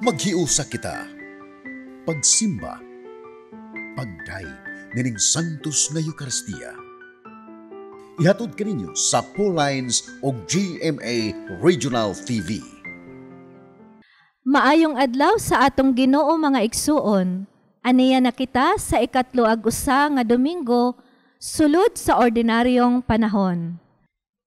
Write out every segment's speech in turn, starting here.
Maghiusa kita. Pagsimba. Pagdayeg nining Santos nga Eukaristiya. Ihatod kaninyo sa Lines o GMA Regional TV. Maayong adlaw sa atong Ginoo, mga igsuon. Aniya na kita sa 31 nga Domingo sulod sa ordinaryong panahon.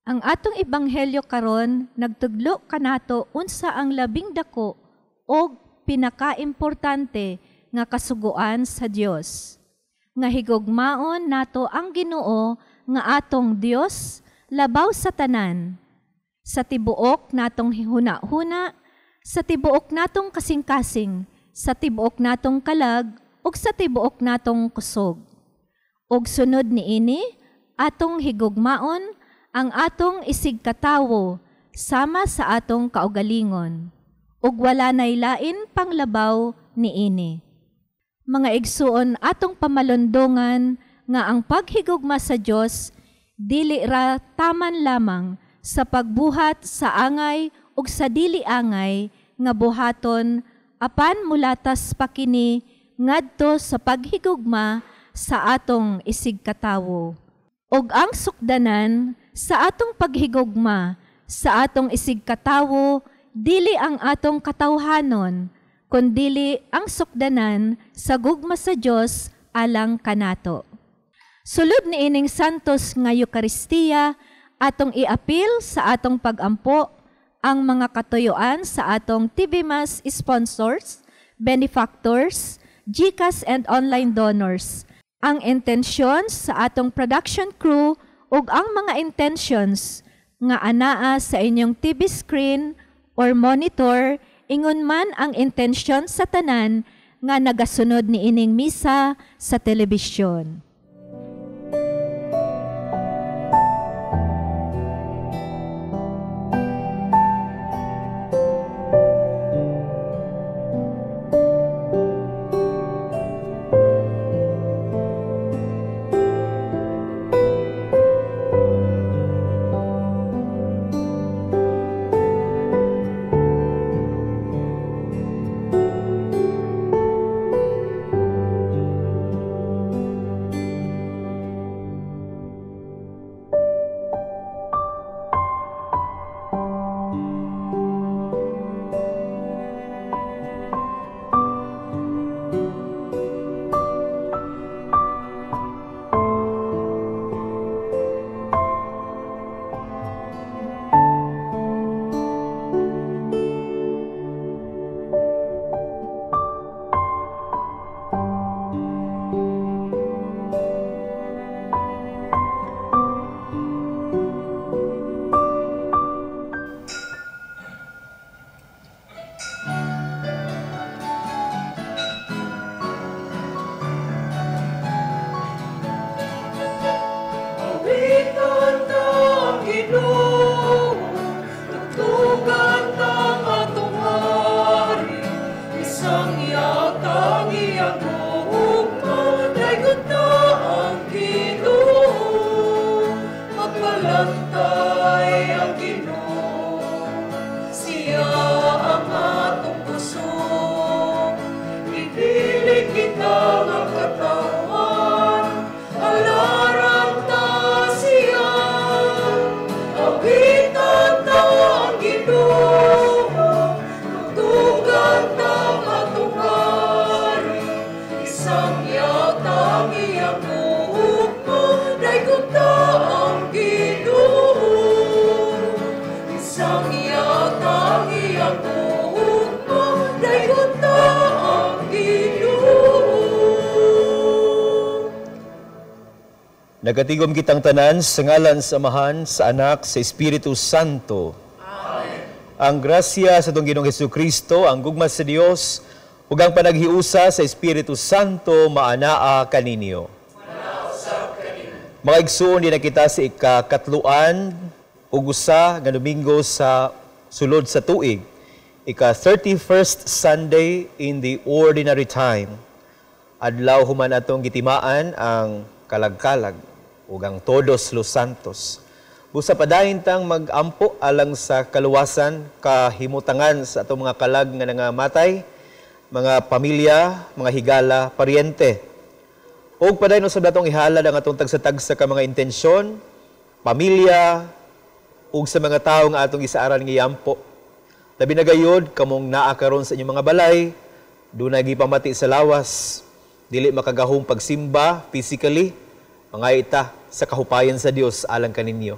Ang atong ebanghelyo karon nagtudlo kanato unsa ang labing dako og pinakaimportante nga kasuguan sa Dios. Nga higugmaon nato ang Ginoo nga atong Dios labaw sa tanan. Sa tibuok natong huna-huna, sa tibuok natong kasing-kasing, sa tibuok natong kalag, ug sa tibuok natong kusog. Ug sunod niini, atong higugmaon ang atong isigkatawo sama sa atong kaugalingon. Ug wala nay lain panglabaw niini. Mga igsuon, atong pamalundongan nga ang paghigugma sa Dios dili ra taman lamang sa pagbuhat sa angay ug sa dili angay nga buhaton, apan mulatas pa kini ngadto sa paghigugma sa atong isigkatawo. Ug ang sukdanan sa atong paghigugma sa atong isigkatawo dili ang atong katawhanon, kundili ang sukdanan sa gugma sa Dios alang kanato. Sulod niining Santos nga Eukaristiya, atong iapil sa atong pagampo ang mga katuyuan sa atong TV Mass sponsors, benefactors, GCash and online donors, ang intentions sa atong production crew ug ang mga intentions nga anaa sa inyong TV screen or monitor, ingon man ang intensyon sa tanan nga nagasunod niining misa sa telebisyon. Nagatigom kitang tanan sa ngalan sa Amahan, sa Anak, sa Espiritu Santo. Amen. Ang grasya sa atong Ginoong Hesukristo, ang gugma sa Dios, ug ang panaghiusa sa Espiritu Santo maanaa kaninyo. Mga igsuon, di na kita sa 31 nga Domingo sa sulod sa tuig, ika 31st Sunday in the Ordinary Time. Adlaw human atong gitimaan ang kalagkalag ug ang Todos Los Santos. Busa padayon tang magampo alang sa kaluwasan, kahimutangan sa atong mga kalag nga nangamatay, mga pamilya, mga higala, paryente. Og padayon usab natong ihalad ang atong tagsa-tagsa ka mga intensyon, pamilya, ug sa mga tawo nga atong isaaran nga iampo. Labi na gayod kamong naa karon sa inyong mga balay, dunay gipamati sa lawas, dili makagahom pagsimba physically, mga ita sa kahupayan sa Dios alang kaninyo.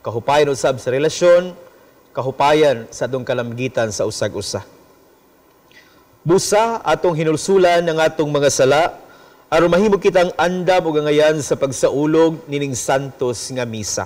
Kahupayan usab sa relasyon, kahupayan sa atong kalamgitan sa usag-usa. Busa atong hinulsulan ng atong mga sala, aron mahimo kitang andam ug angayan sa pagsaulog nining santos nga misa.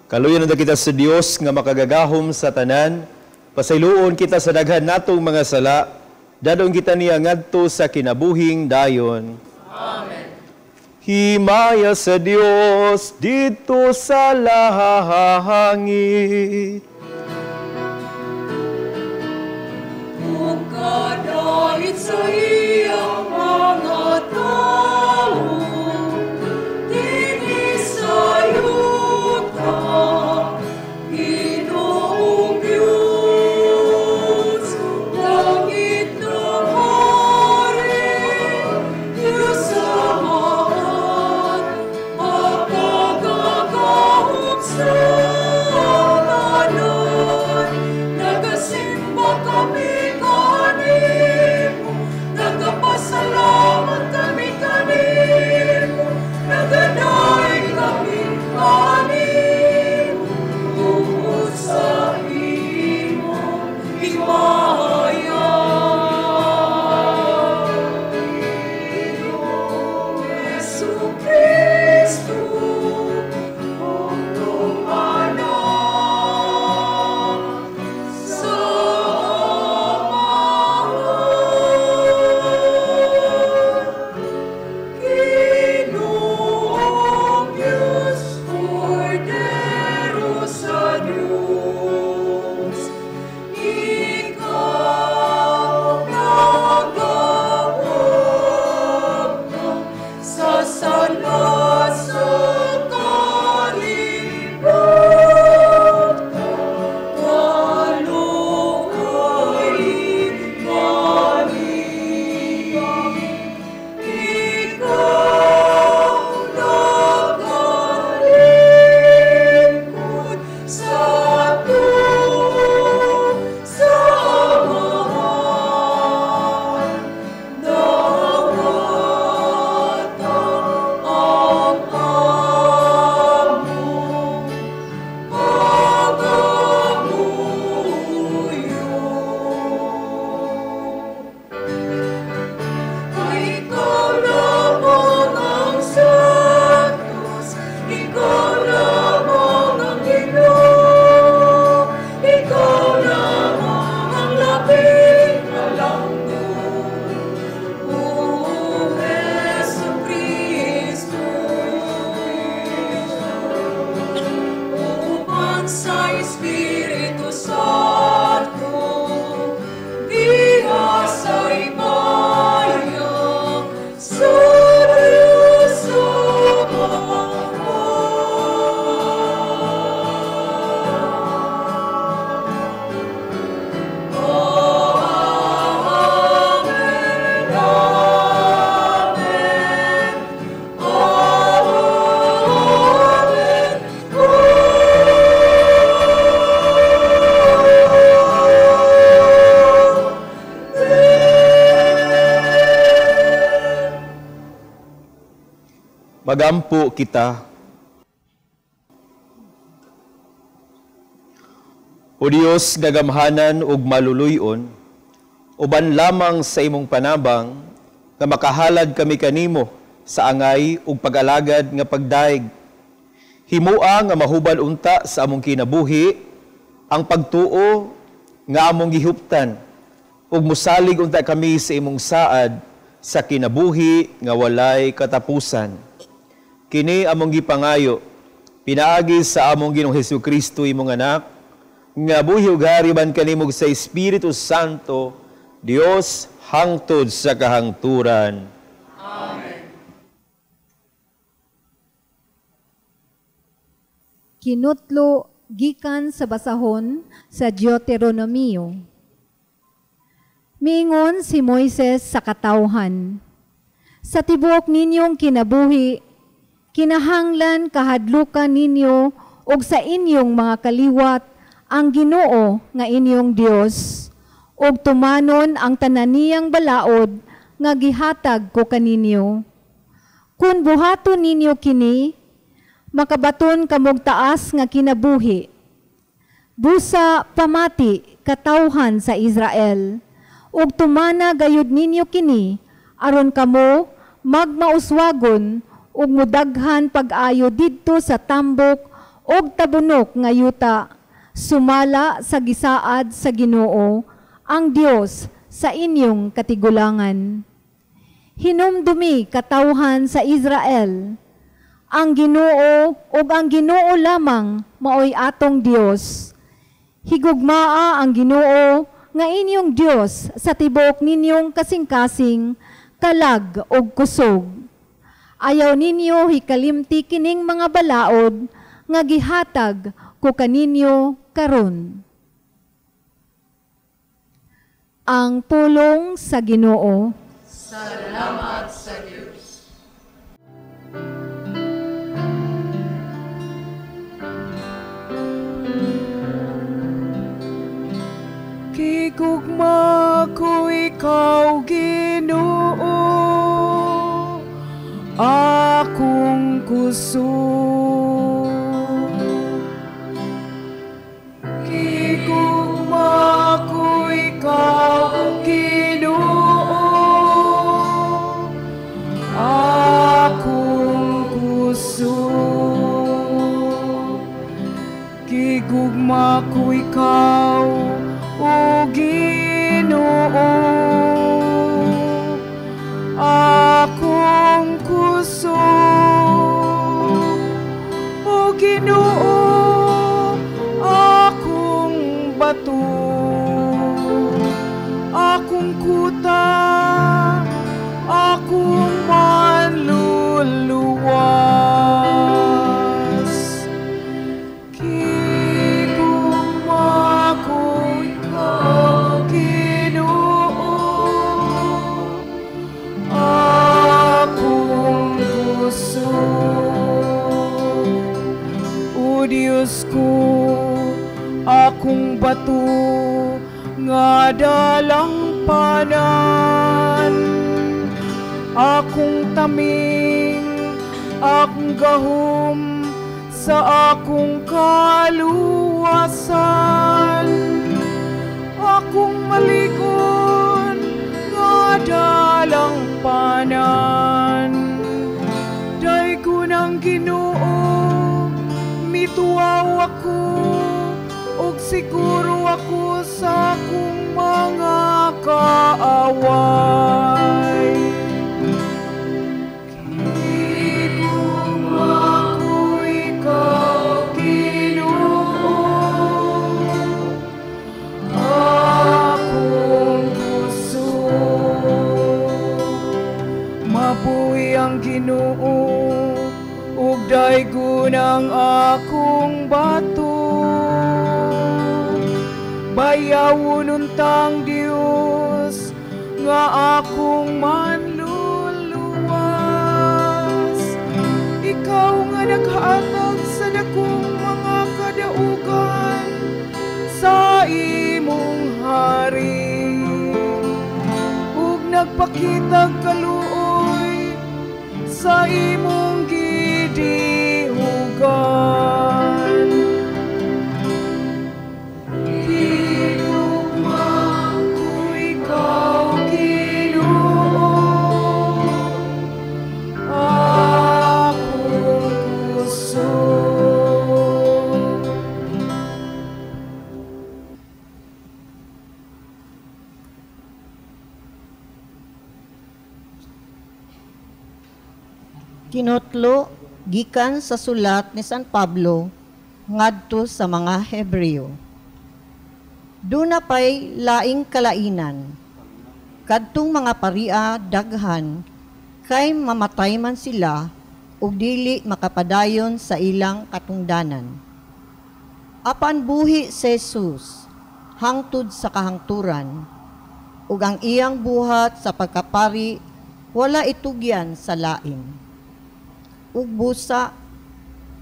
Kaluyan na kita sa Dios nga makagagahom sa tanan, pasayloon kita sa daghan natong mga sala, dadon kita niya ngadto sa kinabuhing dayon. Amen. Himaya sa Dios dito sa lahangit. Ug kadait sa iyang mga tawo, dinhi sa yuta, Ginoong Diyos, langit na hari, Diyos Amahan, makagagahom sa tanan. Nagasimba kami kanimo, nagapasalamat Sa Espiritu Santo, diha sa himaya, sa Diyos Amahan. Amen, Amen, Amen. Magampo kita. O Dios, gagamhanan ug maluluyon, uban lamang sa imong panabang nga makahalad kami kanimo sa angay ug pag-alagad nga pagdaig. Himua nga mahubal unta sa among kinabuhi ang pagtuo nga among gihuptan ug mosalig unta kami sa imong saad sa kinabuhi nga walay katapusan. Kini among gipangayo pinaagi sa among Ginoong Hesukristo imong anak nga buhi ug hari ban kanimo sa Espiritu Santo, Dios hangtod sa kahangturan. Amen. Kinutlo gikan sa basahon sa Deuteronomio. Miingon si Moises sa katawhan, sa tibuok ninyong kinabuhi, kinahanglan kahadlukan ninyo og sa inyong mga kaliwat ang Ginoo nga inyong Dios, ug tumanon ang tanan niyang balaod nga gihatag ko kaninyo. Kun buhaton ninyo kini, makabaton kamog taas nga kinabuhi. Busa pamati katawhan sa Israel, ug tumana gayud ninyo kini aron kamo magmauswagon ug mudaghan pag-ayo didto sa tambok ug tabunok nga yuta, sumala sa gisaad sa Ginoo ang Dios sa inyong katigulangan. Hinumdumi katawhan sa Israel, ang Ginoo ug ang Ginoo lamang maoy atong Dios. Higugmaa ang Ginoo nga inyong Dios sa tibuok ninyong kasing-kasing, kalag ug kusog. Ayaw ninyo hikalimti kining mga balaod nga gihatag ko kaninyo karon. Ang pulong sa Ginoo. Salamat sa Dios. Gigugma ko ikaw, Ginoo, akong kusog. Gigugma ko ikaw, Ginoo, akong kusog. Gigugma ko ikaw, o Ginoo, akong kusog. O Ginoo, akong bato, akong kuta, akong manluluwas. Gigugma ko ikaw, Ginoo, akong kusog. O Diyos ko, akong bato nga dalangpanan, akong taming, akong gahom sa akong kaluwasan, akong malikon nga dalangpanan. Daygon ang Ginoo, mituaw ako, ug siguro ako sa akong mga kaaway. Gigugma ko ikaw, Ginoo, Ang akong bato, bayawon untang Dios nga akong manluluwas. Ikaw nga naghatag sa dakong mga kadaugan sa imong hari, ug nagpakitag kaluoy sa imong gidihugan. Gihigugma ko ikaw, Ginoo, akong kusog. Tinutlo gikan sa sulat ni San Pablo ngadto sa mga Hebreo. Duna pay laing kalainan, kadtong mga paria daghan, kay mamatay man sila ug dili makapadayon sa ilang katungdanan. Apan buhi si Jesus hangtod sa kahangturan, ug ang iyang buhat sa pagkapari wala itugyan sa lain. Ug busa,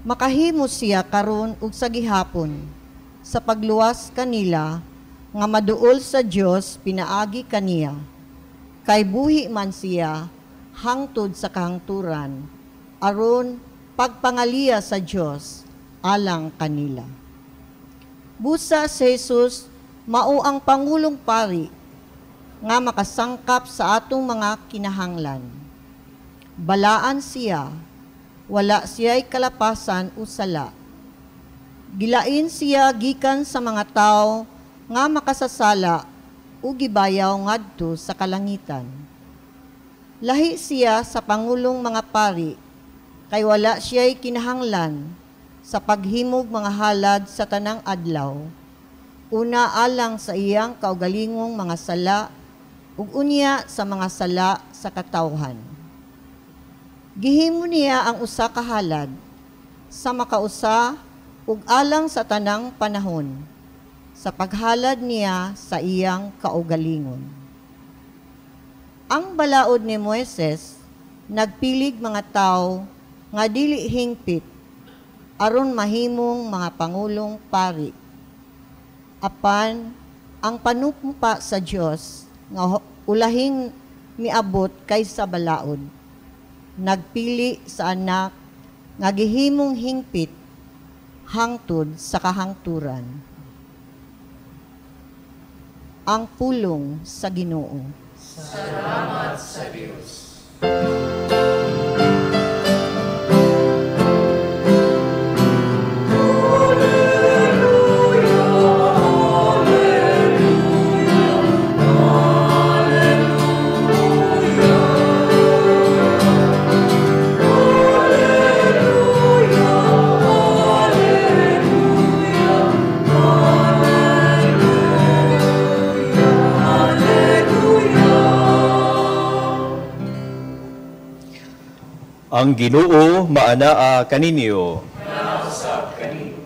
makahimo siya karon ug sa gihapon sa pagluwas kanila nga maduol sa Dios pinaagi kaniya. Kay buhi man siya hangtod sa kahangturan aron pagpangaliya sa Dios alang kanila. Busa si Jesus mao ang pangulong pari nga makasangkap sa atong mga kinahanglan. Balaan siya, wala siya'y kalapasan o sala. Gilain siya gikan sa mga tao nga makasasala o gibayaw ngadto sa kalangitan. Lahi siya sa pangulong mga pari, kay wala siya'y kinahanglan sa paghimog mga halad sa tanang adlaw. Una alang sa iyang kaugalingong mga sala, ug unya sa mga sala sa katawhan. Gihimo niya ang usa ka halad sa makausa ug alang sa tanang panahon sa paghalad niya sa iyang kaugalingon. Ang balaod ni Moises nagpilig mga tawo nga dili hingpit aron mahimong mga pangulong pari. Apan ang panumpa sa Dios nga ulahing miabot kaysa balaod, nagpili sa anak nga gihimong hingpit hangtod sa kahangturan. Ang pulong sa Ginoo. Salamat sa Dios. Ang Ginoo maanaa kaninyo.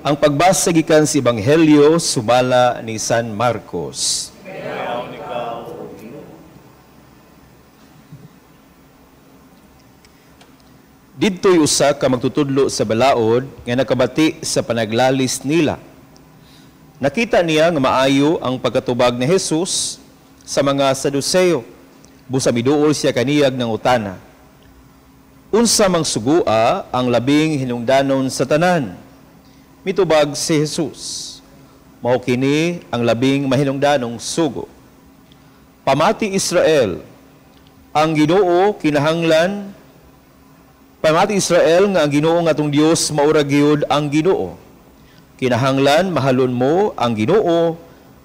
Ang pagbasa gikan sa Ebanghelyo sumala ni San Marcos. Didto'y usa ka magtutudlo sa balaod nga nakabati sa panaglalis nila. Nakita niya nga maayo ang pagkatubag ni Jesus sa mga Saduseo. Busa miduol siya kaniyag ng utana. Unsa mang sugua ang labing hinungdanon sa tanan? Mitubag si Jesus. Mao kini ang labing mahinungdanong sugo. Pamati Israel, ang Ginoo kinahanglan. Pamati Israel nga ang Ginoo nga atong Dios maura gyud ang Ginoo. Kinahanglan mahalon mo ang Ginoo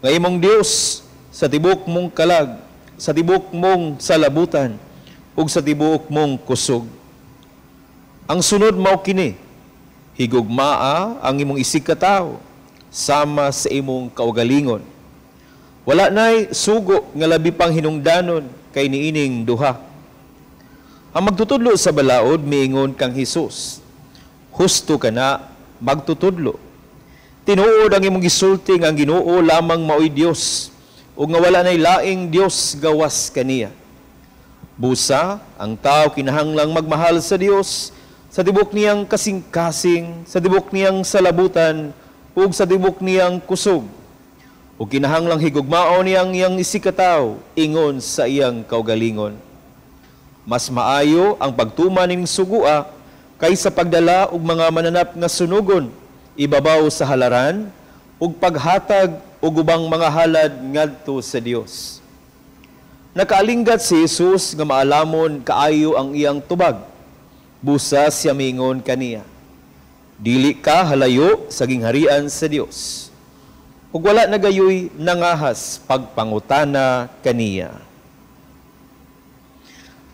nga imong Dios sa tibuok mong kalag, sa tibuok mong salabutan ug sa tibuok mong kusog. Ang sunod mao kini, higugmaa ang imong isig katawo sama sa imong kaugalingon. Wala nay sugo nga labi pang hinungdanon kay niining duha. Ang magtutudlo sa balaod miingon kang Hesus, Husto ka na magtutudlo. Tinuod ang imong gisulti nga ang Ginoo lamang maoy Dios ug nga wala nay laing Dios gawas kaniya. Busa, ang tao kinahanglang magmahal sa Dios sa tibok niyang kasing-kasing, sa tibok niyang salabutan, ug sa tibok niyang kusog. Ug kinahanglang higugmaon niyang iyang isigkatawo ingon sa iyang kaugalingon. Mas maayo ang pagtuman ning sugua kaysa pagdala og mga mananap nga sunugon ibabaw sa halaran ug paghatag og ubang mga halad ngadto sa Dios. Nakaalinggat si Jesus nga maalamon kaayo ang iyang tubag. Busa siya mingon kaniya, "Dili ka halayo sa gingharian sa Dios." Ug wala na gayoy nangahas pagpangutana kaniya.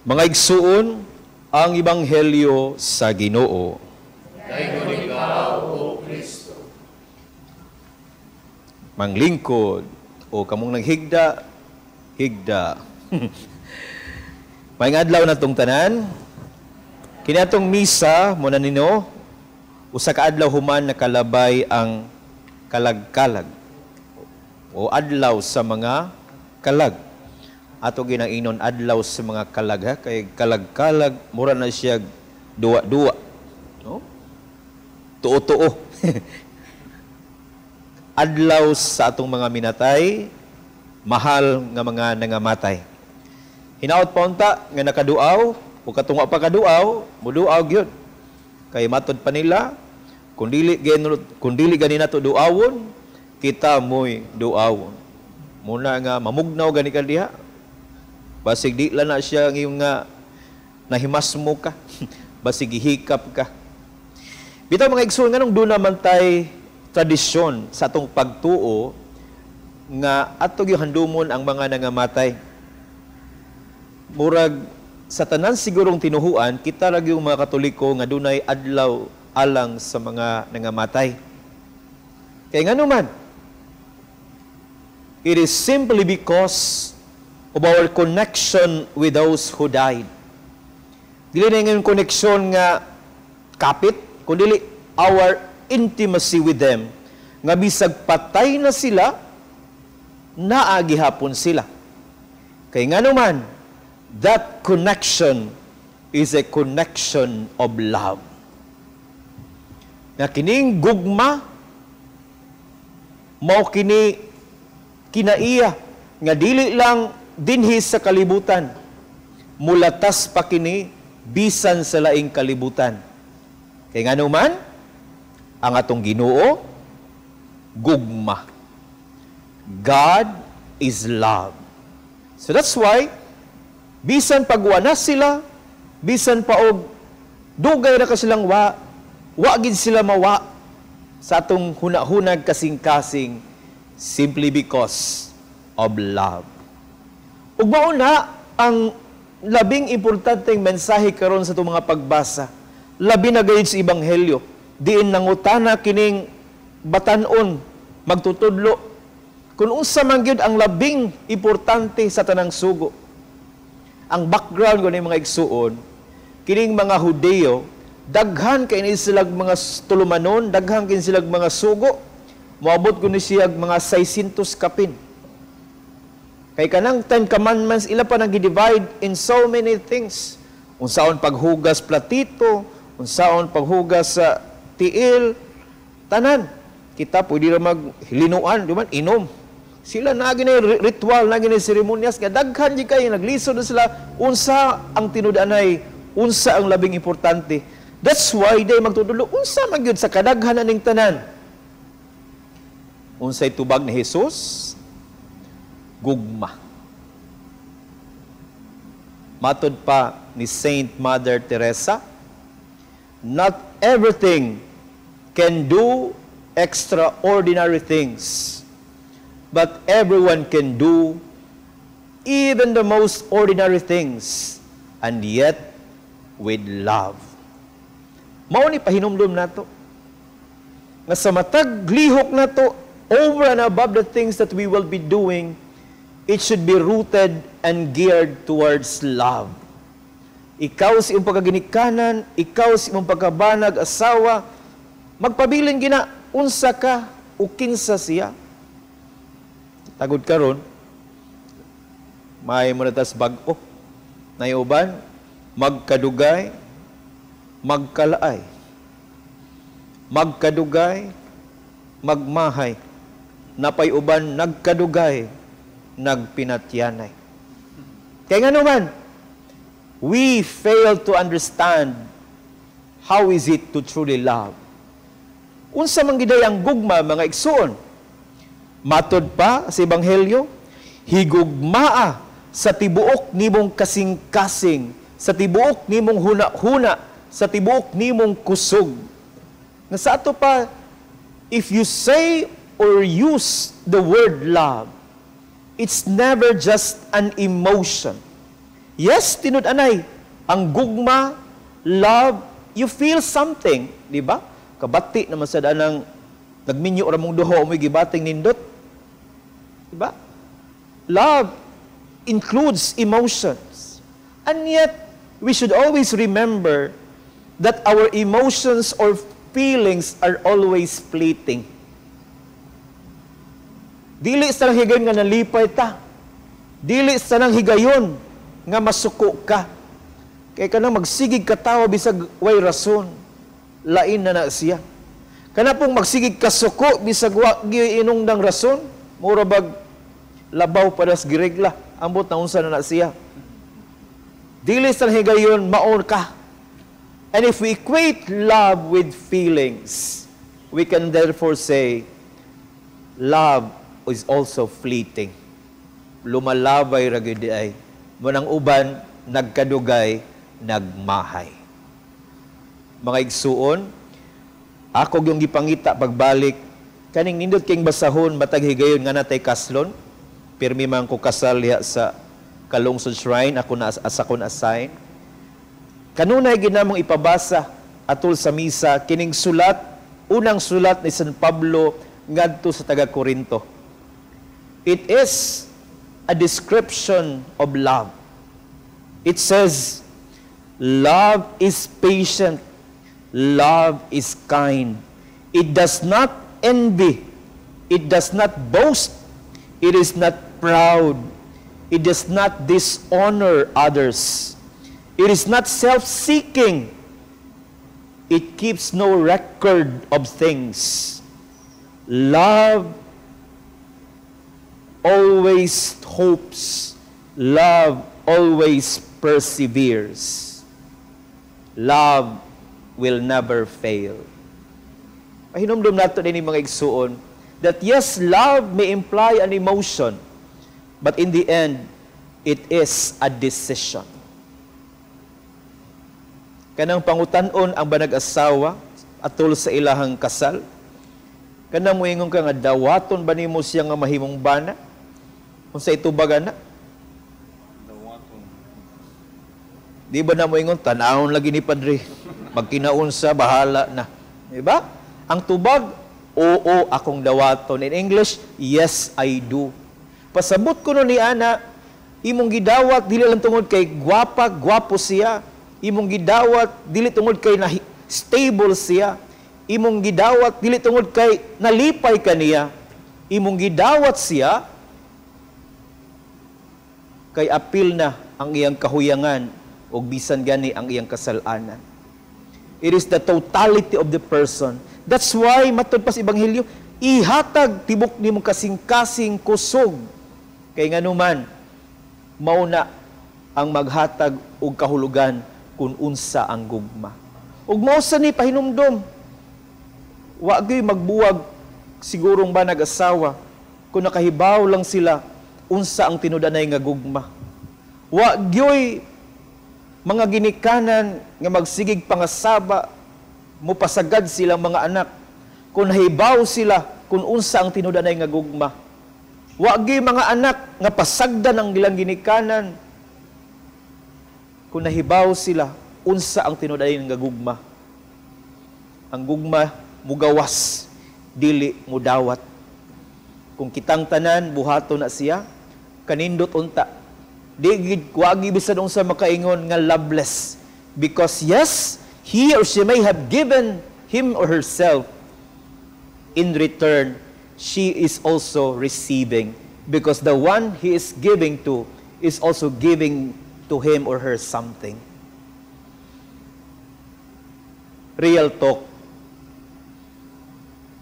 Mga igsuon, ang ebanghelyo sa Ginoo. Dayon ikaw, O Kristo. Manglingkod o kamong naghigda, higda. Maayong adlaw na tong tanan. Kini atong misa mo na nino usa ka adlaw human nakalabay ang kalagkalag o adlaw sa mga kalag. Ato ginainon adlaw sa mga kalag, ha, kay kalagkalag mura na siya duwa-duwa. No? Tuo-tuo. Adlaw sa atong mga minatay, mahal nga mga nangamatay. Hinaot pa unta nga nakaduaw o katong wa pa kaduaw, muduaw gyud. Kay matod pa nila, kung dili gani nato duawon, kita mo'y duawon. Muna nga mamugnaw gani ka diha. Basig di lang na siya ngayong nga nahimas mo ka. Basig gihikap ka. Bitaw, mga igsoon, nganong duna man tay tradisyon sa atong pagtuo nga ato gyud handumon ang mga nangamatay? Murag sa tanan sigurong tinuhuan, kita ra gyud mga Katoliko nga dunay adlaw alang sa mga nangamatay. Kay ngano man? It is simply because of our connection with those who died. Dili na ngayon koneksyon nga kapit, kundi our intimacy with them. Nga bisag patay na sila, naa gihapon sila. Kay ngano man, that connection is a connection of love. Nga kining gugma, mao kini kinaiya, nga dili lang dinhi sa kalibutan, mulatas pa kini bisan sa laing kalibutan. Kay ngano man, ang atong Ginoo, gugma. God is love. So that's why, bisan pagwa na sila, bisan pa og dugay na ka silang wa, wa gid sila mawa sa atong hunahunag kasing-kasing simply because of love. Ug mao na ang labing importanteng mensahe karon sa atong mga pagbasa. Labi na gayud sa ebanghelyo, diin nangutana kining batan-on magtutudlo kung unsa man gyud ang labing importante sa tanang sugo. Ang background ko ni, mga igsuon, kining mga Hudeyo, daghan kay ni silag mga tulumanon, daghan kay silag mga sugo. Moabot ko ni siya mga 600 kapin. Kay kanang Ten Commandments, ila pa nang divide in so many things. Unsaon paghugas platito, unsaon paghugas sa tiil, tanan. Kita pwede ra maglinuan, di man, inom. Sila na gini ritual, na gini seremonyas, nga daghan di kayo, naglisod na sila, unsa ang tinud-anay, unsa ang labing importante. That's why they magtutudlo, unsa man gyud sa kadaghan aning tanan? Unsay tubag ni Jesus? Gugma. Matod pa ni Saint Mother Teresa, "Not everything can do extraordinary things, but everyone can do even the most ordinary things, and yet with love." Mao ni pahinumdum nato nga sa matag lihok nato, over and above the things that we will be doing, it should be rooted and geared towards love. Ikaw sa imong pagkaginikanan, ikaw sa imong pagkabanag, asawa, magpabilin gina unsa ka o kinsa siya. Tagod karon, may mo na tas bag-o. Nayuban, magkadugay, magkalaay. Magkadugay, magmahay. Napay uban, nagkadugay, nagpinatyanay. Kaya nga naman, we fail to understand how is it to truly love. Unsa man giday ang gugma, mga igsuon? Matod pa sa Ebanghelyo, higugmaa sa tibuok nimong kasing-kasing, sa tibuok nimong huna-huna, sa tibuok nimong kusog. Nga sa ato pa, if you say or use the word love, it's never just an emotion. Yes, tinud-anay, ang gugma, love, you feel something, di ba? Kabati naman sa danang nagminyo ra mong duha o gibating nindot. Di ba? Love includes emotions. And yet, we should always remember that our emotions or feelings are always fleeting. Dili sa nang higayon nga nalipay ta. Dili sa nang higayon nga masuko ka. Kay kanang magsigig katawa bisag way rason, lain na na siya. Kana pong magsigig kasuko bisag wa inong dang rason, mura bag labaw pa das giregla, ambot na unsa na na siya. Dili sa higayon maon ka. And if we equate love with feelings, we can therefore say love is also fleeting. Lumalabay ra gyud ay. Munang uban nagkadugay, nagmahay. Mga igsuon, ako yung gipangita pagbalik kaning nindot king basahon matag higayon nga natay kaslon. Pirmi man ko kasal diha sa Kalungsod Shrine, ako na asa kon assign. Kanunay ginamong ipabasa atol sa misa kining sulat, unang sulat ni San Pablo ngadto sa taga Korinto. It is a description of love. It says, love is patient, love is kind. It does not envy, it does not boast, it is not proud, it does not dishonor others. It is not self-seeking. It keeps no record of things. Love always hopes. Love always perseveres. Love will never fail. Pahinumdum nato din mga igsuon that yes, love may imply an emotion, but in the end, it is a decision. Kanang pangutan-on ang banag-asawa atol sa ilahang kasal, kanang moingon ka nga dawaton ba nimo siya nga mahimong bana? Unsa itubag ana? Dawaton. Di ba na moingon tan-awon lagi ni padre? Magkinaunsa bahala na. Di ba? Ang tubag, oo akong dawaton. In English, yes I do. Pasabot ko no ni ana, imong gidawat dili lang tungod kay gwapa, gwapo siya. Imong gidawat dili tungod kay stable siya. Imong gidawat dili tungod kay nalipay kaniya. Imong gidawat siya kay apil na ang iyang kahuyangan ug bisan gani ang iyang kasalanan. It is the totality of the person. That's why matud pa sa Ebanghelyo, ihatag tibok nimong kasing-kasing kusog kay nganuman mao na ang maghatag og kahulugan kung unsa ang gugma. Ug mao sa ni pahinumdom, wa gyud magbuwag sigurong ba nag-asawa kung nakahibaw lang sila unsa ang tinud-anay nga gugma. Wa gyud mga ginikanan nga magsigig pangasaba mupasagad silang mga anak kung nahibaw sila kung unsa ang tinud-anay nga gugma. Wa gyud mga anak nga pasagdan ang ilang ginikanan kung nahibaw sila unsa ang tinud-anay nga gugma. Ang gugma mugawas, dili mudawat. Kung kitang tanan buhaton na siya, kanindot unta Di gid wagi bisan unsa makaingon nga loveless, because yes, he or she may have given him or herself. In return, she is also receiving, because the one he is giving to is also giving to him or her something. Real talk.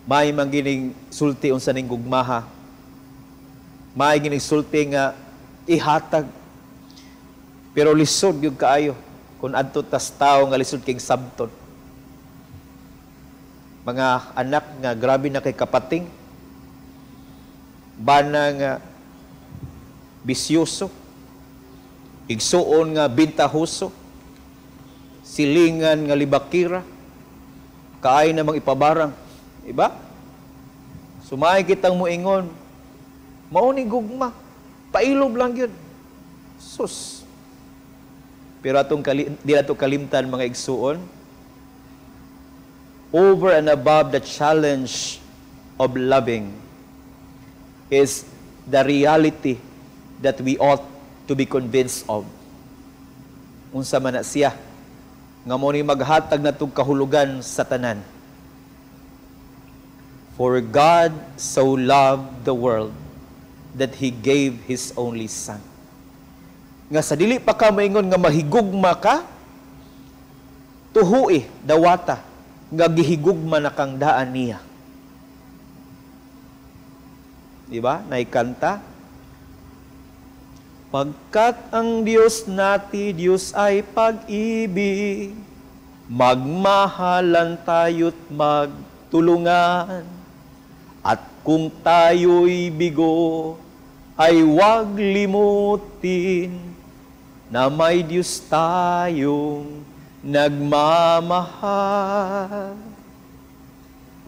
May manggining sulti unsa ning gugmaha. May gining sulti nga ihatag. Pero lisod gyud kaayo kung adto tas tawo nga lisod king sabton. Mga anak nga grabe na kay kapating, bana nga bisyoso, igsuon nga bintahoso, silingan nga libakira, kaay namang ipabarang. Iba? Sumay kitang muingon, mao ni gugma, pailob lang yun. Sus. Pero atong di nato kalimtan mga igsuon, over and above the challenge of loving is the reality that we ought to be convinced of. Unsa man na siya, nga mo ni maghatag natong kahulugan sa tanan. For God so loved the world that He gave His only Son. Nga sa dili pa ka maingon nga mahigugma ka, tuhui dawata nga gihigugma na kang daan niya. Di ba? Naikanta. Pagkat ang Diyos nati, Diyos ay pag-ibig, magmahalan tayo't magtulungan, at kung tayo'y bigo, ay huwag limutin na may Diyos tayong nagmamahal.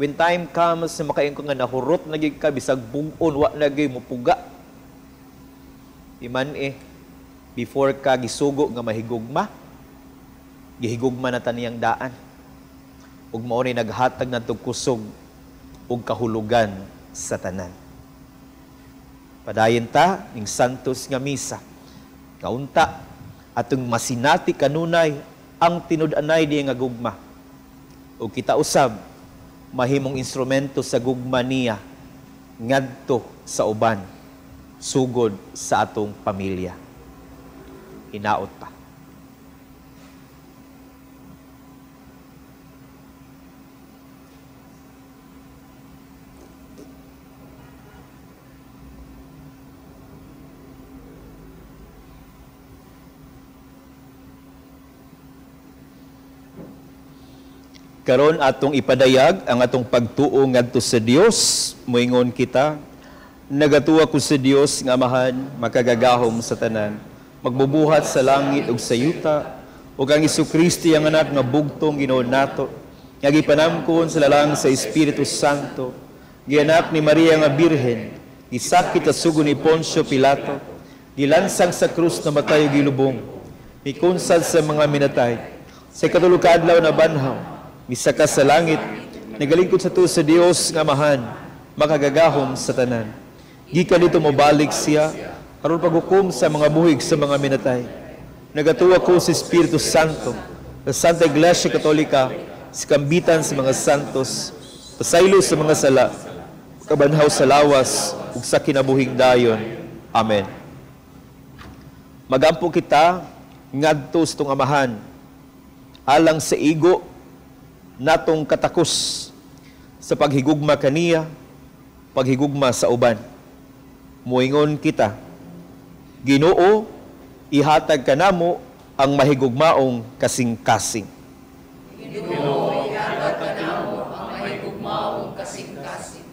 When time comes na makaingon ko nga nahurot na gid ka, bisag bug-on, wa na gid mupuga. Iman before ka gisugo nga mahigugma, gihigugma na taniyang daan. Ug mao ni naghatag natong kusog ug kahulugan sa tanan. Padayon ta ning santos nga misa. Kaunta atong masinati kanunay ang tinud-anay diya nga gugma. Ug kita usab mahimong instrumento sa gugma niya ngadto sa uban, sugod sa atong pamilya. Hinaot pa. Karon atong ipadayag ang atong pagtuo ngadto sa Dios, moingon kita, nagatuwa ko sa Dios nga Amahan, makagagahom sa tanan, magbubuhat sa langit ug sa yuta, ug ang Hesukristo iyang anak nga bugtong Ginoo nato, nga gipanamkon sa lalang sa Espiritu Santo, gianak ni Maria nga Birhen, gisakit sa sugo ni Poncio Pilato, gilansang sa krus na matay ug gilubong, mikunsad sa mga minatay, sa ikatulo ka adlaw na banhaw, misaka sa langit, nagalingkod sa tuo sa Dios nga Amahan, makagagahom sa tanan. Gikan dito mobalik siya, aron paghukom sa mga buhig sa mga minatay. Nagatuwa ko sa Espiritu Santo, sa Santa Iglesia Katolika, sa kambitan sa mga santos, pasaylo sa mga sala, kabanhaw sa lawas, ug sa kinabuhing dayon. Amen. Magampo kita ngadto sa tong Amahan, alang sa igo natong katakos sa paghigugma kaniya, paghigugma sa uban. Moingon kita, Ginoo, ihatag kanamo ang mahigugmaong kasing-kasing. Ginoo, ihatag kanamo ang mahigugmaong kasing-kasing.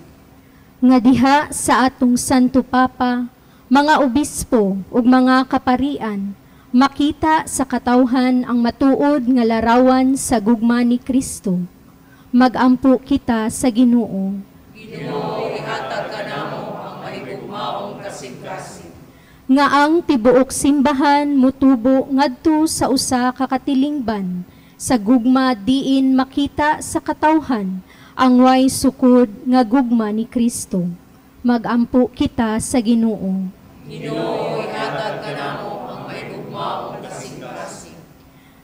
Nga diha sa atong Santo Papa, mga obispo ug mga kaparian, makita sa katawhan ang matuod nga larawan sa gugma ni Kristo. Magampo kita sa Ginoo. Ginoo, ihatag kanamo ang mahigugmaong kasing-kasing. Nga ang tibuok simbahan mutubo ngadto sa usa ka katilingban sa gugma diin makita sa katawhan ang way sukod nga gugma ni Kristo. Magampo kita sa Ginoo. Ginoo, ihatag kanamo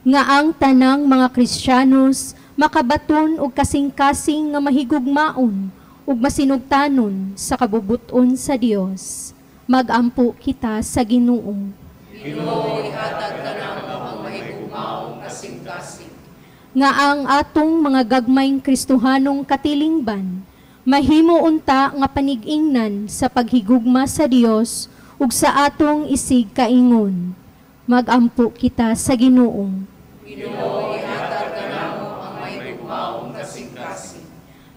Nga ang tanang mga Kristiyanos makabaton og kasing-kasing nga mahigugmaon ug masinugtanon sa kabubuton sa Dios. Magampo kita sa Ginoo. Ginoo, ihatag kanamo ang mahigugmaong kasing-kasing. Nga ang atong mga gagmayng Kristohanong katilingban mahimo unta nga panig-ingnan sa paghigugma sa Dios ug sa atong isig kaingon. Magampo kita sa Ginoo. Ginoo, ihatag kanamo ang mahigugmaong kasing-kasing.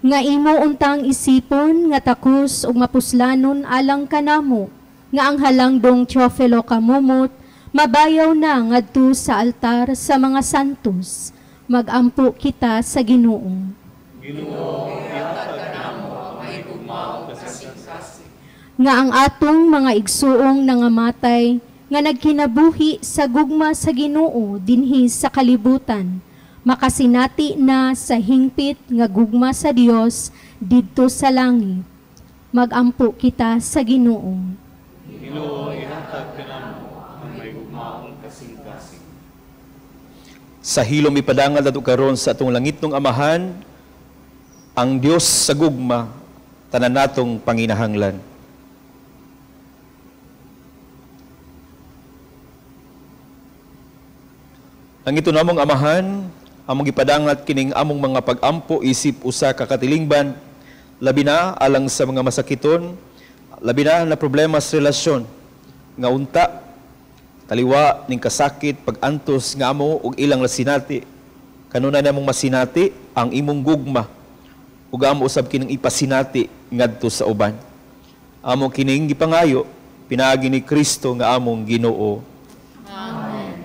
Nga imo untang isipon nga takos ug mapuslanon alang kanamo, nga ang halangdong Teofilo Camomot mabayaw na ngadto sa altar sa mga santos. Magampo kita sa Ginoo. Ginoo, ihatag kanamo ang mahigugmaong kasing-kasing. Nga ang atong mga igsuong nangamatay nga nagkinabuhi sa gugma sa Ginoo dinhi sa kalibutan, makasinati na sa hingpit nga gugma sa Dios didto sa langit. Magampo kita sa Ginoo. Ginoo, ihatag kanamo ang mahigugmaong kasing-kasing. Sa hilom ipadangal nato karon sa atong langitnong Amahan, ang Dios sa gugma, tanan natong panginahanglan. Ang ito namong Amahan, among gipadangat kining among mga pag-ampo isip usa ka katilingban, labi na alang sa mga masakiton, labi na na problema sa relasyon, nga unta taliwa ning kasakit pag-antos nga amo ug ilang lasinati. Kanunay namong masinati ang imong gugma ug amo usab kining ipasinati ngadto sa uban. Amo kining gipangayo pinaagi ni Kristo nga among Ginoo. Amen.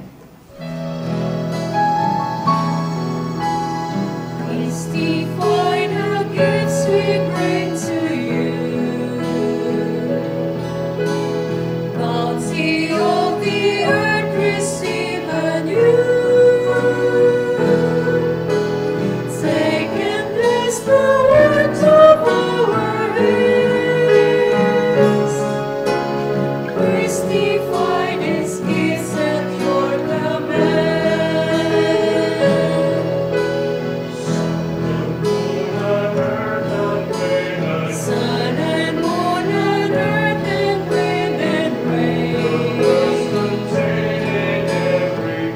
The gifts we bring to you, bounty of the earth, receive anew. Take and bless the works of our hands. Christify these gifts at your command. Sun and moon and earth and wind and rain,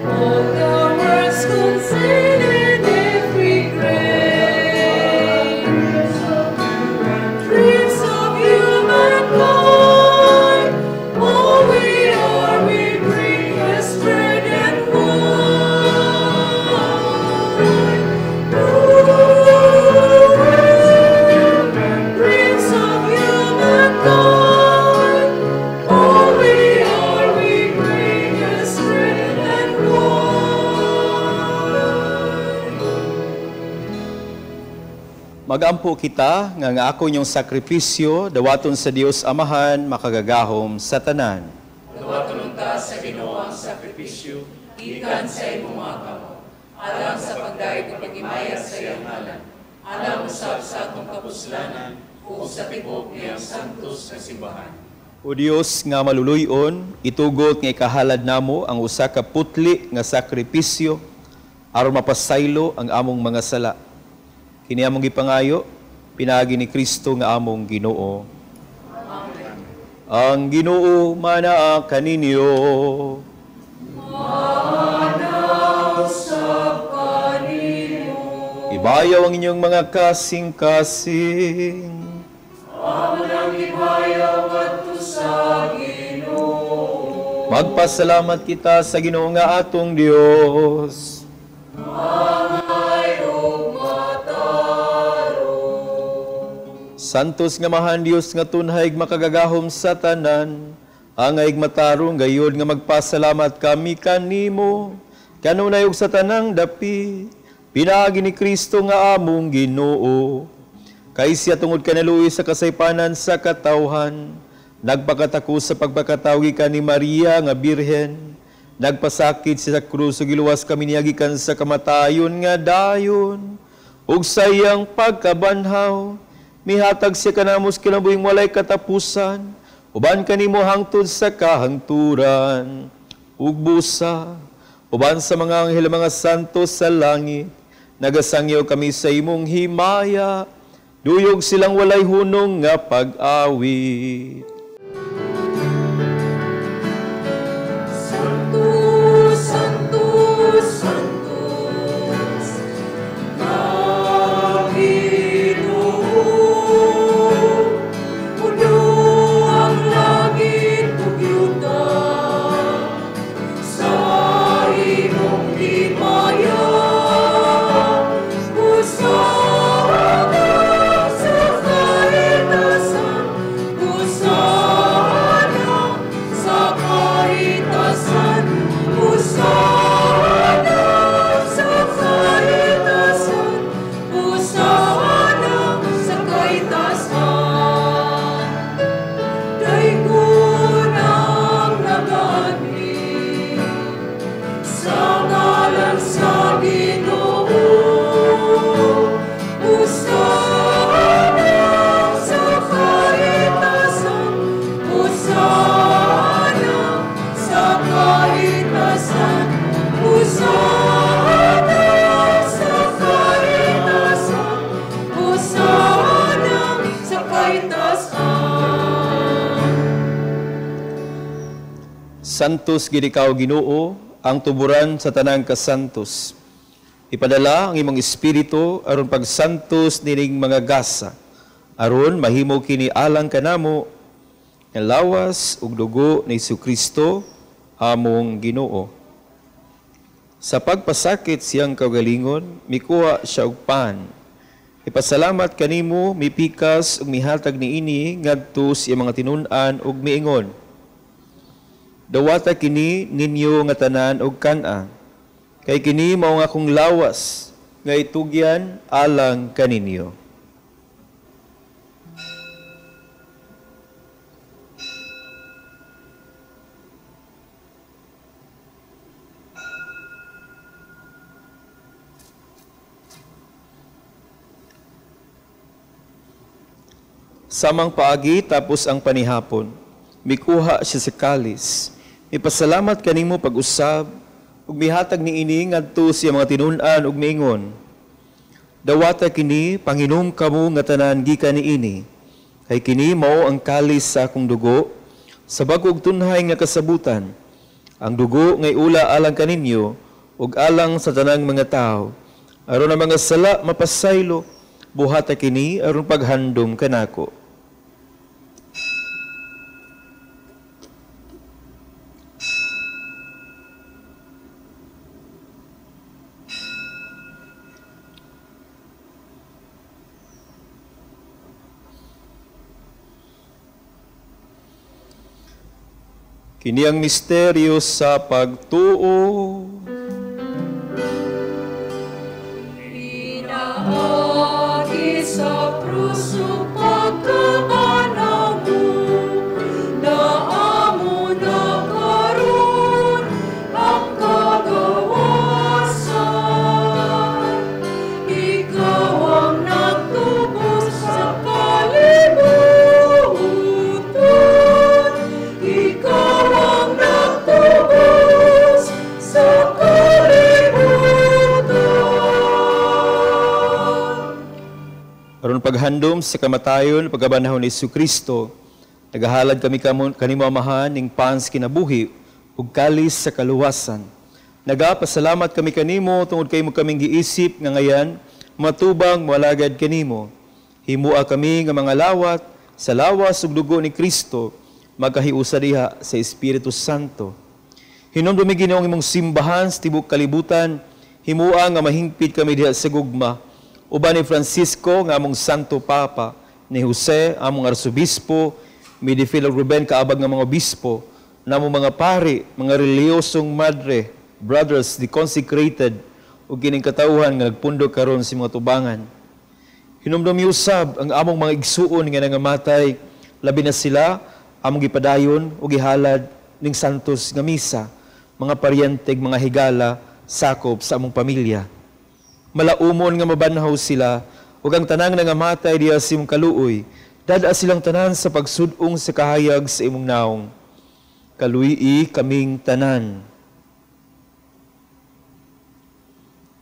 all the worlds contained in every grain. Dreams of humankind, all we are, we bring as bread and wine. Dreams of humankind, all we are, we bring as bread and wine. Magampo kita nga nga ako inyong sakripisyo dawaton sa Dios Amahan makagagahom sa tanan. Dawaton unta sa Ginoo ang sakripisyo gikan sa imong mga kamot, alang sa pagdayeg ug paghimaya sa iyang ngalan, alang usab sa atong kapuslanan ug sa tibuok niyang santos nga simbahan. O Dios nga maluluyon, itugot nga ikahalad namo ang usa ka putli nga sakripisyo aron mapasaylo ang among mga sala. Kini among gipangayo pinaagi ni Kristo nga among Ginoo. Amen. Ang Ginoo manaa kaninyo. Usab kanimo. Ibayaw ang inyong mga kasing-kasing. Amo nang ibayaw ngadto sa Ginoo. Magpasalamat kita sa Ginoo nga atong Dios. Angay ug matarong. Santos nga mahan Dios nga tunhay makagagahom sa tanan, angay matarong gayod nga magpasalamat kami kanimo, kanunay ug sa tanang dapi, pinaagi ni Kristo nga among Ginoo. Kay siya tungod kanaluoy sa kasaypanan sa katawhan, nagpakatako sa pagpakatawo gikan ni Maria nga Birhen, nagpasakit siya sa krus ug giluwas kami niya gikan sa kamatayon nga dayon, ug sa iyang pagkabanhaw mihatag siya kanamo sa kinabuhing walay katapusan, uban kanimo hangtod sa kahangturan. Ug busa, Uban sa mga anghel, mga santo sa langit, nagasangyaw kami sa imong himaya, duyog silang walay hunong nga pag-awit. Santo, Santo, Santo, nga Ginoo, puno ang langit ug yuta sa imong himaya. Hosana sa kahitasan, Hosana sa kahitasan, Hosana sa kahitasan, Hosana sa kahitasan. Daygon ang nagaanhi sa ngalan sa Ginoo. Hosana sa kahitasan, Hosana sa kahitasan, Hosana sa kahitasan, Hosana sa kahitasan. Santos gid ikaw Ginoo, ang tuburan sa tanang kasantos. Ipadala ang imong espiritu aron pagsantos nining mga gasa, aron mahimo kini alang kanamo nga lawas ug dugo ni Hesukristo among Ginoo. Sa pagpasakit siyang kaugalingon, mikuha siya og pan. Ipasalamat kanimo, mipikas ug mihatag niini ngadto sa iyang mga tinun-an ug miingon. Dawata kini ninyo nga tanan og kan-a, kay kini mao nga akong lawas nga itugyan alang kaninyo. Samang paagi tapos ang panihapon, mikuha siya sa kalis. Ipasalamat kanimo pag-usab ug mihatag niini ngadto sa mga tinun-an ug miingon. Dawata kini panginom kamo nga tanan gikan niini, kay kini mao ang kalis sa akong dugo sa bag-ong tunhay nga kasabutan. Ang dugo ngay ula alang kaninyo ug alang sa tanang mga tawo, aron ang mga sala mapasaylo. Buhata kini aron paghandom kanako. Kini ang misteryo sa pagtuo. Pinaagi sa krus ug pagkabanhaw mo, naamo na karon ang kagawasan. Ikaw ang nagtubos sa kalibutan. Ikaw ang nagtubos sa kalibutan. Aron paghandom sa kamatayon, pagkabanhaw ni Hesukristo, nagahalad kami kanimo Amahan ning pans kinabuhi ug kalis sa kaluwasan. Nagapasalamat kami kanimo tungod kay mo kaming giisip nga ngayan matubang moalagad kanimo. Himua kami nga mga lawat sa lawas ug dugo ni Kristo, magkahiusa diha sa Espiritu Santo. Hinumdumi Ginoo ang imong simbahan sa tibuok kalibutan, himua nga mahingpit kami diha sa gugma. Uban ni Francisco nga among Santo Papa, ni Jose among Arsobispo, Midifil Ruben kaabag nga mga obispo, namo mga pari, mga reliyosong madre, brothers, the consecrated, ug kining katawhan nga nagpundo karon sa mga tubangan. Hinumdumi usab ang among mga igsuon nga nangamatay, labi na sila among gipadayon ug gihalad ning santos nga misa, mga paryente, mga higala, sakop sa among pamilya. Malaumon nga mabanhaw sila, ug ang tanang nangamatay diha sa imong kaluoy, dada silang tanan sa pagsud-ong sa kahayag sa imong naong. Kaluyi kaming tanan.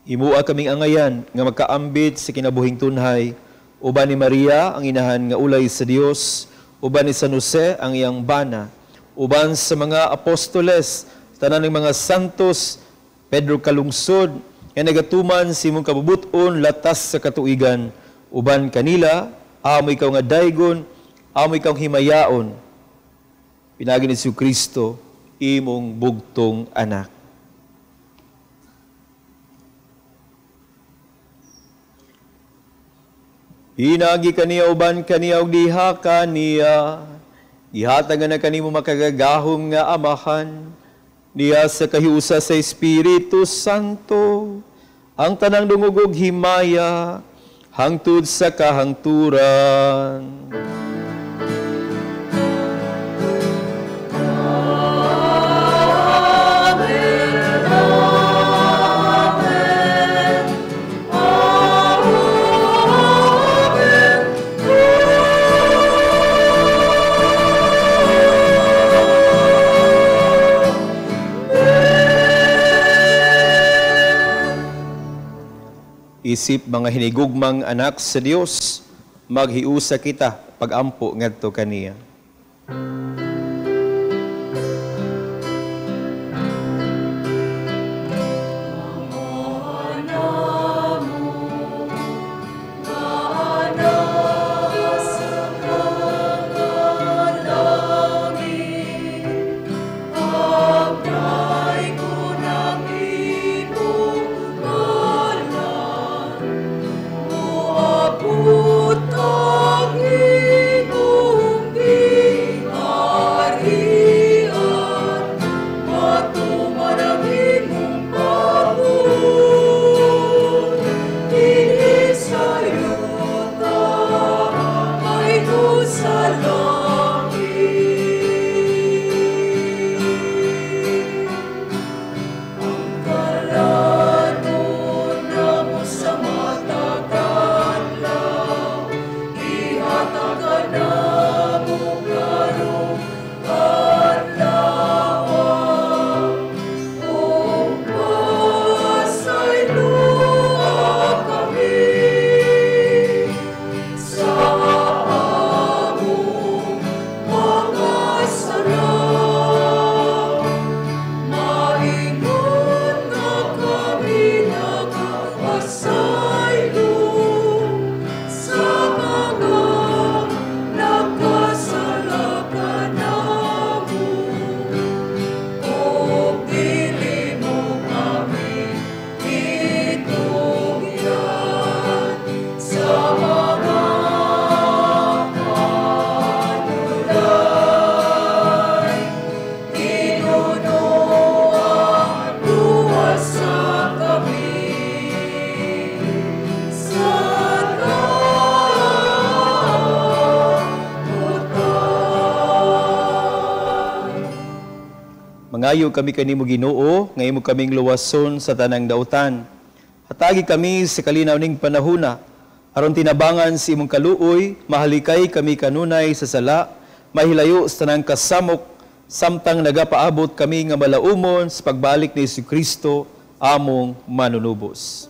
Himua kaming angayan nga magkaambit sa kinabuhing tunhay, uban ni Maria ang inahan nga ulay sa Dios, uban ni San Jose ang iyang bana, uban sa mga apostoles, tanan ng mga santos, Pedro Kalungsod, nga nagatuman sa imong kabubut-on latas sa katuigan, uban kanila, amo ikaw nga daygon, amo ikaw himayaon. Pinagi ni Jesucristo, imong bugtong anak. Hinagi kaniya uban kaniya og diha kaniya, gihatag na kanimo makagagahom nga Amahan, niya sa kahiusa sa Espiritu Santo, ang tanang dungog og himaya, hangtod sa kahangturan. Isip mga hinigugmang anak sa Dios, maghiusa kita pagampo ngadto kaniya. Mangayo kami kanimo Ginoo, nga imo kaming luwason sa tanang dautan. Hatagi kami sa kalinaw ning panahuna, aron tinabangan sa imong kaluoy, mahalikay kami kanunay sa sala, mahilayo sa tanang kasamok, samtang nagapaabot kami nga malaumon sa pagbalik ni Jesucristo, among manunubos.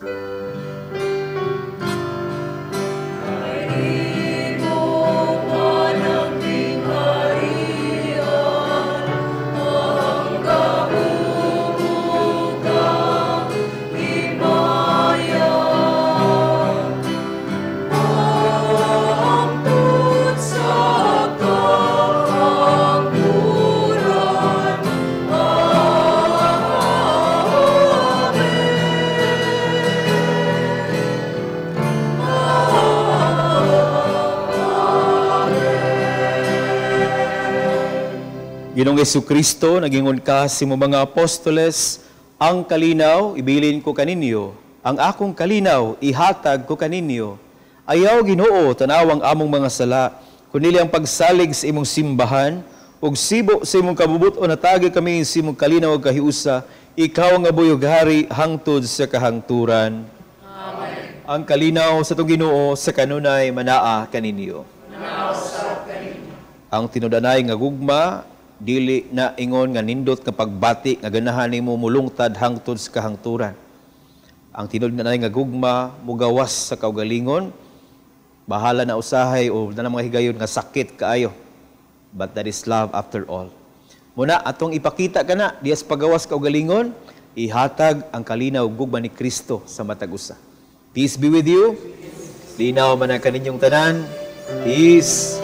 Ginoong Jesucristo, nagingon ka sa imong mga apostoles, ang kalinaw ibilin ko kaninyo, ang akong kalinaw ihatag ko kaninyo. Ayaw Ginoo tanawang among mga sala, kundi ang pagsalig sa imong simbahan, ug sibo sa imong kabubut-on hatagi kami sa imong kalinaw ug kahiusa, ikaw nga buyog-hari hangtod sa kahangturan. Amen. Ang kalinaw sa atong Ginoo sa kanunay manaa kaninyo. Ang tinudanay nga gugma dili na ingon nga nindot nga pagbati nga ganahan nimo mulungtad hangtod sa kahangturan. Ang tinuod na nga gugma mugawas sa kaugalingon, bahala na usahay o na mga higayon nga sakit kaayo. But that is love after all. Muna atong ipakita kana diya sa pagawas kaugalingon, ihatag ang kalinaw gugma ni Kristo sa matag usa. Peace be with you. Linaw man ang kaninyong tanan. Peace.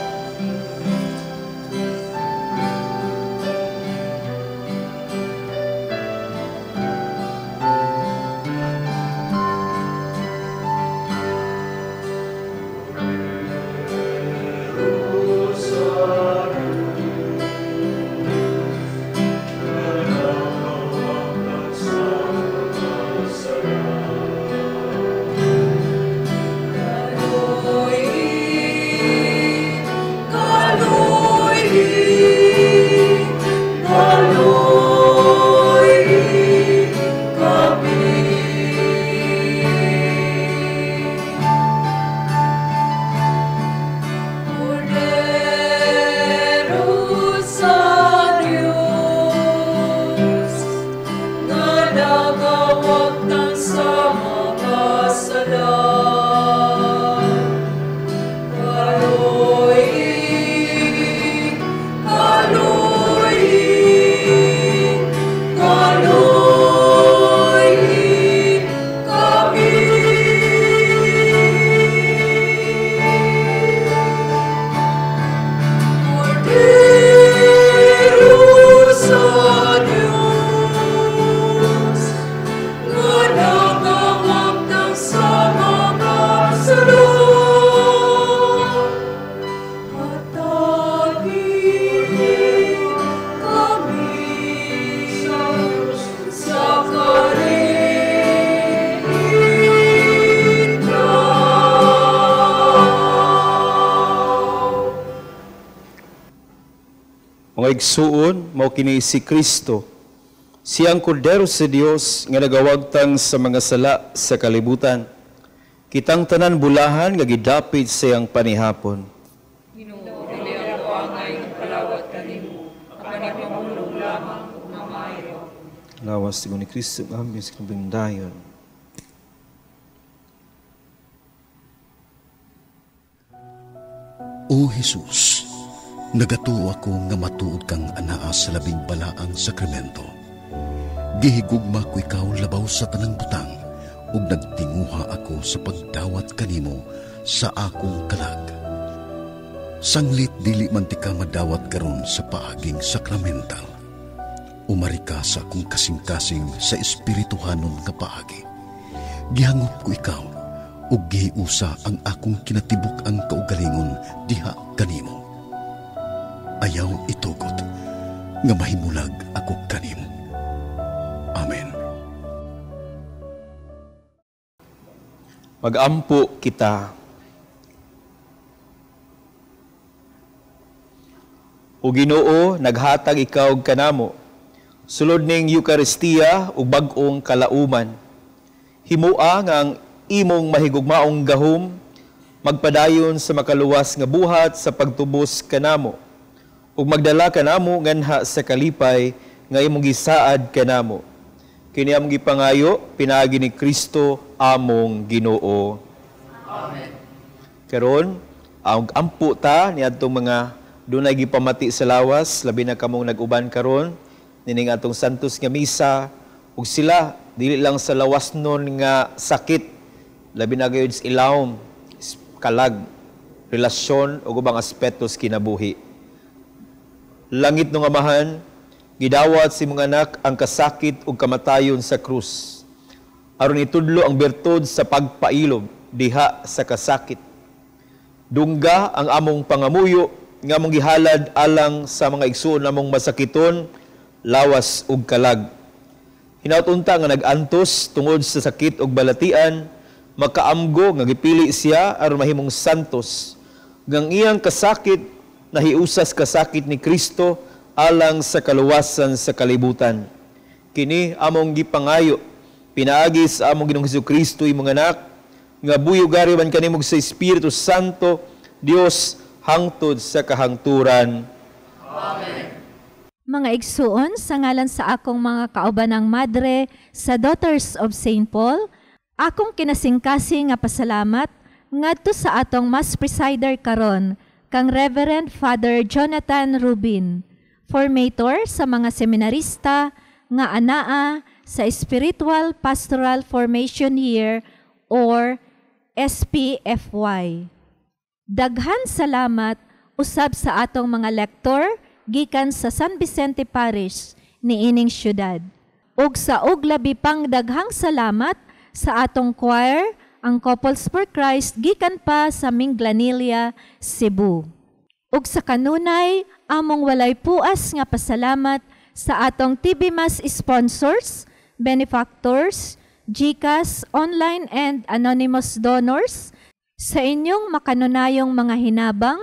Igsuon, mao kini si Kristo, siyang kordero sa Dios nga nagawagtang sa mga sala sa kalibutan. Kitang tanan bulahan nga gidapit sa iyang panihapon. Ginoo, dili ako angay nga palawat kanimo, apan ipamulong lamang ug mamaayo. Lawas ni Kristo ang aming sinubindayon. O Jesus, nagatuo ako nga matuod kang anaa sa labing balaang sakramento. Gihigugma ko ikaw labaw sa tanang butang, ug nagtinguha ako sa pagdawat kanimo sa akong kalag. Sanglit dili man ti ka madawat karon sa paaging sakramental. Umari ka sa akong kasing-kasing sa espirituhanon nga paagi. Gihangop ko ikaw, ug gihiusa ang akong kinatibuk-ang kaugalingon diha kanimo. Ayaw itugot nga mahimulag ako kanimo. Amen. Magampo kita. O Ginoo, naghatag ikaw kanamo sulod ning Eukaristiya ug bag-ong kalauman. Himua nga ang imong mahigugmaong gahom magpadayon sa makaluwas nga buhat sa pagtubos kanamo, ug magdala kanamo nganha sa kalipay nga imong gisaad kanamo. Kini among gipangayo pinaagi ni Kristo among Ginoo. Amen. Karon ang ampo ta niadtong mga dunay gipamati sa lawas, labi na kamong nag-uban karon nining atong santos nga misa, ug sila dili lang sa lawas nun nga sakit, labi na gayud sa ilawom, kalag, relasyon ug ubang aspetos kinabuhi. Langit nung Amahan, gidawat si mga anak ang kasakit ug kamatayon sa krus. Aron itudlo ang bertud sa pagpailob diha sa kasakit. Dungga ang among pangamuyo nga among gihalad alang sa mga igsuon namong masakiton, lawas ug kalag. Hinaut unta nga nag-antos tungod sa sakit ug balatian, makaamgo nga gipili siya aron mahimong santos. Ngang iyang kasakit nahiusas kasakit ni Kristo alang sa kaluwasan sa kalibutan. Kini among gipangayo pinaagi sa among Ginoong Hesukristo imong anak nga buyugari man kanimo sa Espiritu Santo Dios hangtod sa kahangturan. Amen. Mga igsuon, sa ngalan sa akong mga kaubanang madre sa Daughters of St. Paul, Akong kinasingkasing nga pasalamat ngadto sa atong Mass presider karon kang Reverend Father Jonathan Rubin, formator sa mga seminarista nga anaa sa Spiritual Pastoral Formation Year or SPFY. Daghan salamat usab sa atong mga lektor gikan sa San Vicente Parish niining syudad. Ug sa og labi pang daghang salamat sa atong choir, ang Couples for Christ gikan pa sa Minglanilla, Cebu. Ug sa kanunay, among walay puas nga pasalamat sa atong TV Mass sponsors, benefactors, GCash, online and anonymous donors, sa inyong makanunayong mga hinabang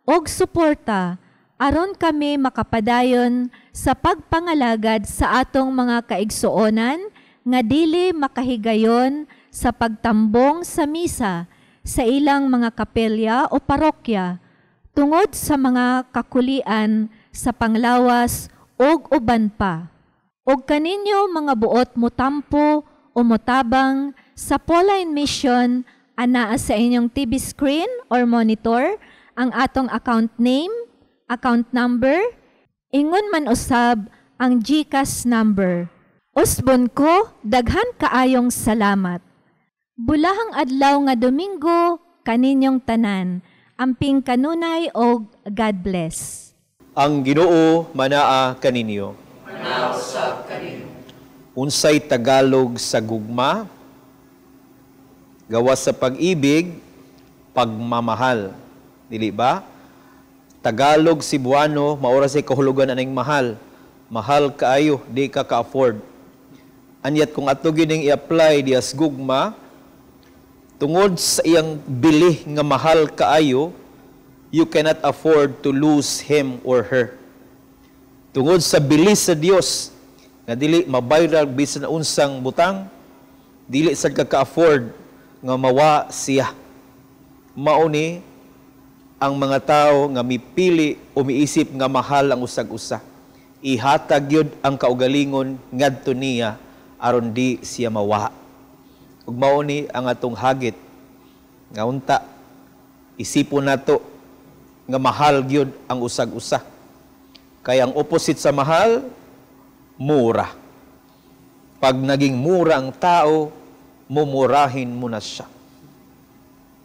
og suporta aron kami makapadayon sa pagpangalagad sa atong mga kaigsuonan nga dili makahigayon sa pagtambong sa misa sa ilang mga kapelya o parokya tungod sa mga kakulian sa panglawas og uban pa. Og kaninyo mga buot motampo o motabang sa Pauline Mission, anaa sa inyong TV screen or monitor ang atong account name, account number, ingon man usab ang GCash number. Usbon ko, daghan kaayong salamat. Bulahang adlaw nga Domingo kaninyong tanan. Amping kanunay og God bless. Ang Ginoo manaa kaninyo. Manaa usab kaninyo. Unsay Tagalog sa gugma? Gawas sa pag-ibig, pagmamahal. Dili ba? Tagalog, Cebuano, maura say kahulugan aning mahal. Mahal kaayo, di ka ka-afford. Anyat kung ato gining i-apply dias gugma, tungod sa iyang bili nga mahal kaayo, you cannot afford to lose him or her. Tungod sa bili sa Dios nga dili mabayrar bisan unsang butang, dili sad ka ka-afford nga mawa siya. Mao ni ang mga tao nga mipili o miisip nga mahal ang usag-usa. Ihatag yun ang kaugalingon ngadto niya aron di siya mawa. Ug mao ni ang atong hagit nga unta isipon nato nga mahal gyud ang usag-usa. Kay ang opposite sa mahal, mura. Pag naging mura ang tao, mumurahin mo na siya.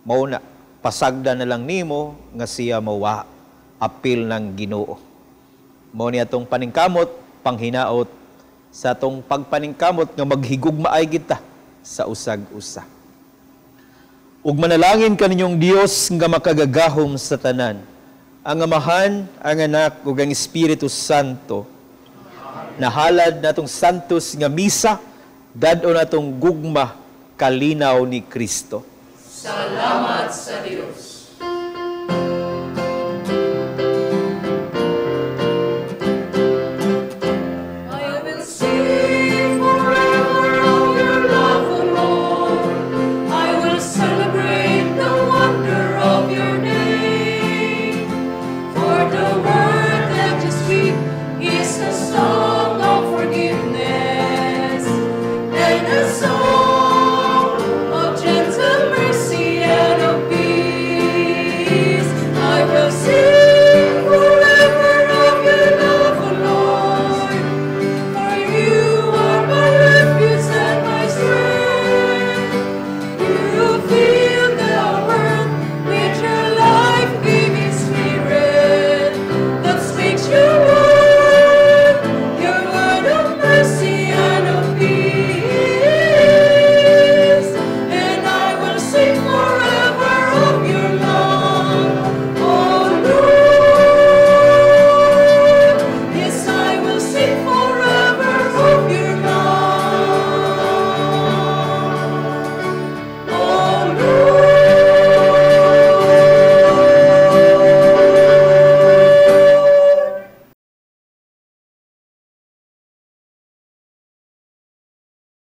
Mao na, pasagda na lang nimo nga siya mawa, apil ng Ginoo. Mao ni atong paningkamot, panghinaot sa atong pagpaningkamot nga maghigugmaay kita sa usag-usa. Ug manalangin kaninyong Dios nga makagagahom sa tanan, ang Amahan, ang Anak ug ang Espiritu Santo. Nahalad natong santos nga misa, dad-on natong gugma kalinaw ni Kristo. Salamat sa Dios.